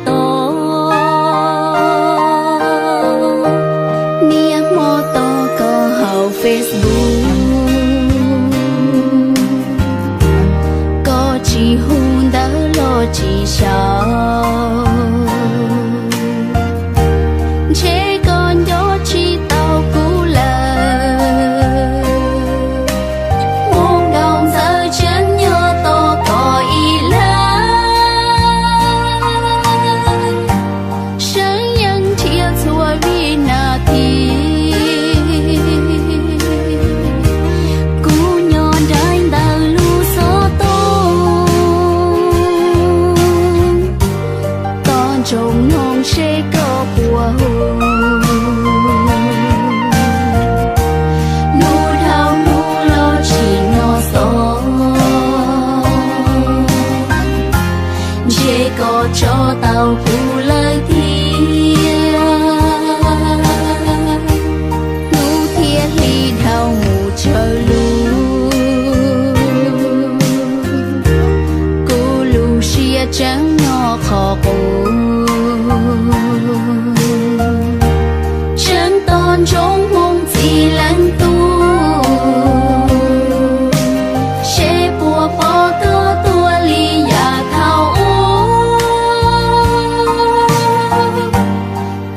tos, niaj hmo tos koj hauv Facebook, koj tsis hu ntawv los tsis xyaum, ntshe koj nco tsis tau kuv lawm. Hmoov nkaus ntxawm tseem nyob tos koj ib leeg, seev yeej nrhiav txhua vib nas this. Kuv nyob nraim ntawm lub xov tooj, tos ntsoov mloog seb koj puas hu. Hnub dhau hnub los tsis hnov xov, ntshe koj tso tau kuv lawm thiab. Hnub thiab hli dhau mus tsawg lub, kuv lub siab tseem nyob qhov qub. Tseem tos ntsoov hmoov txij leej tub, seb puas pom koj tuaj li yav thaum ub,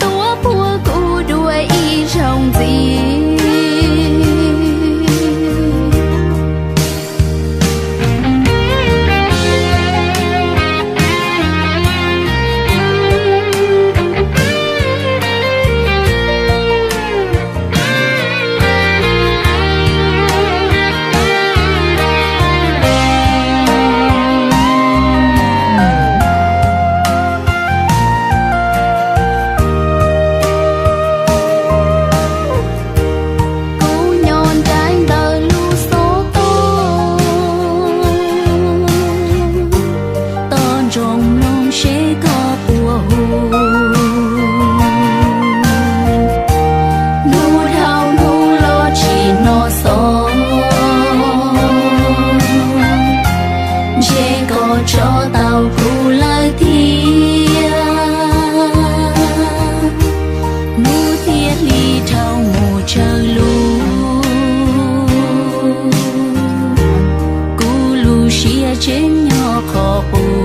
tuaj puag kuv dua ib zaug ntxiv. Kuv nyob nraim ntawm lub xov tooj, tos ntsoov mloog seb koj puas hu. Hnub dhau hnub los tsis hnov xov, ntshe koj tso tau kuv lawm thiab. Hnub thiab hli dhau mus tsawg lub, kuv lub siab tseem nyob qhov qub.